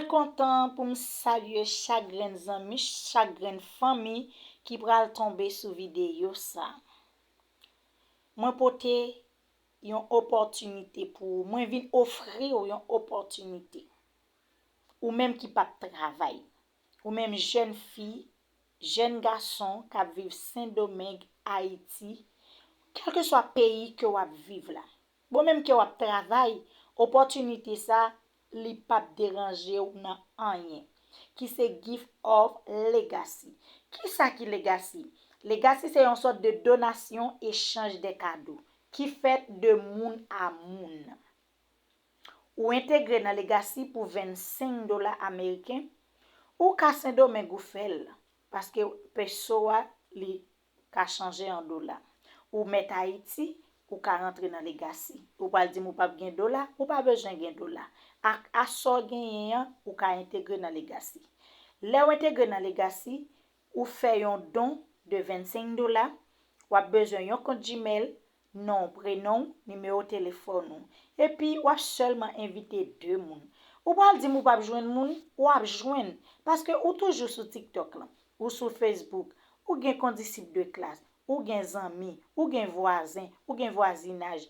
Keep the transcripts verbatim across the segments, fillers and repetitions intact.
Mwen kontan pou m salye chak grenn zanmi, chak grenn fanmi ki pral tonbe sou videyo sa. Mwen pote yon opòtinite pou ou. Mwen vin ofri w yon opòtinite. Ou menm ki p ap travay. Ou menm jèn fi, jèn gason k ap viv Sendomeng, Ayiti, kèlkeswa peyi ke w ap viv la. Bon, menm ke w ap travay, opòtinite sa, li p ap deranje w nan anyen, ki se Gift of Legacy. Kisa ki Legacy? Legacy se yon sòt de donasyon, echanj de kado, ki fèt de moun a moun. Ou entegre nan Legacy pou vennsenk dola ameriken, ou ka Sendomeng ou fè l, paske peso a, li ka chanje an dola. Ou mèt Ayiti, ou ka rantre nan Legacy. Ou pral di m ou p ap gen dola, ou pa bezwen gen dola. Ak, ak sa w genyen an, ou ka entegre nan Legacy. Lè w entegre nan Legacy, ou fè yon don de vennsenk dola, w ap bezwen yon kont Gmail, non, prenon, nimewo telefòn ou. Epi, w ap sèlman envite de moun. Ou pral di m ou p ap jwenn moun, w ap jwenn, paske ou toujou sou TikTok lan, ou sou Facebook, ou gen kondisip de klas, ou gen zanmi, ou gen vwazen, ou gen vwazinaj.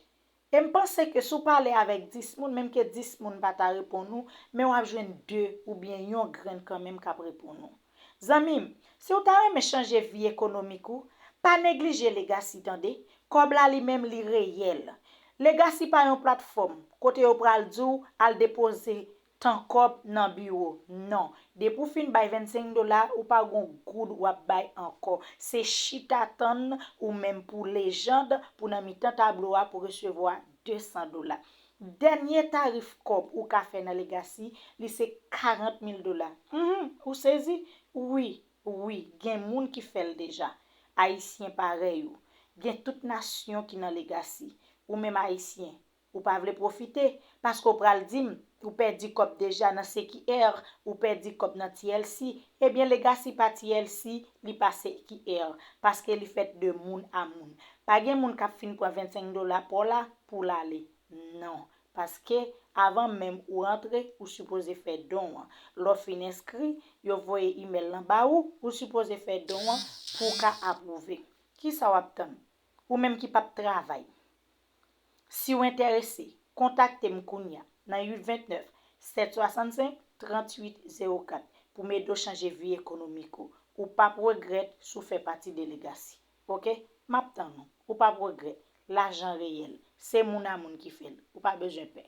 E m panse ke si w pale avèk dis moun, menm ke dis moun pa ta reponn ou, men w ap jwenn de oubyen yon grenn kanmenm k ap reponn ou. Zanmi m, si w ta renmen chanje vi ekonomik ou, pa neglije Legacy tande. Kòb la li menm li reyèl. Legacy pa yon platfòm kote yo pral di w al depoze tan kòb nan biwo. Non. Depi w fin bay vennsenk dola, ou pa gon goud w ap bay ankò. Se chita tann ou menm pou lejand pou nan mitan tablo a pou resevwa desan dola. Dènye tarif kòb ou ka fè nan Legacy, li se karant mil dola. Mhm, ou sezi? Wi, wi, gen moun ki fè l deja. Ayisyen parèy ou. Gen tout nasyon ki nan Legacy. Ou menm Ayisyen, ou pa vle pwofite, paske w pral di m, ou pèdi kòb deja nan C Q R, ou pèdi kòb nan T L C. Ebyen, Legacy pa T L C, li pa C Q R, paske li fèt de moun a moun. Pa gen moun k ap fin pran vennsenk dola pa w la pou l ale. Non, paske avan menm ou rantre, ou sipoze fè don an. Lè w fin enskri, yo voye imèl lan ba ou, ou sipoze fè don an pou w ka apwouve. Kisa w ap tann? Ou menm ki p ap travay. Si w enterese, kontakte m kounya nan uit vennèf, sèt swasannsenk, tranntuit zewo kat pou m ede w chanje vi ekonomik ou. Ou p ap regrèt si w fè pati de Legacy. Oke? M ap tann ou. Ou p ap regrèt. Lajan reyèl. Se moun a moun ki fè l. Ou pa bezwen pè.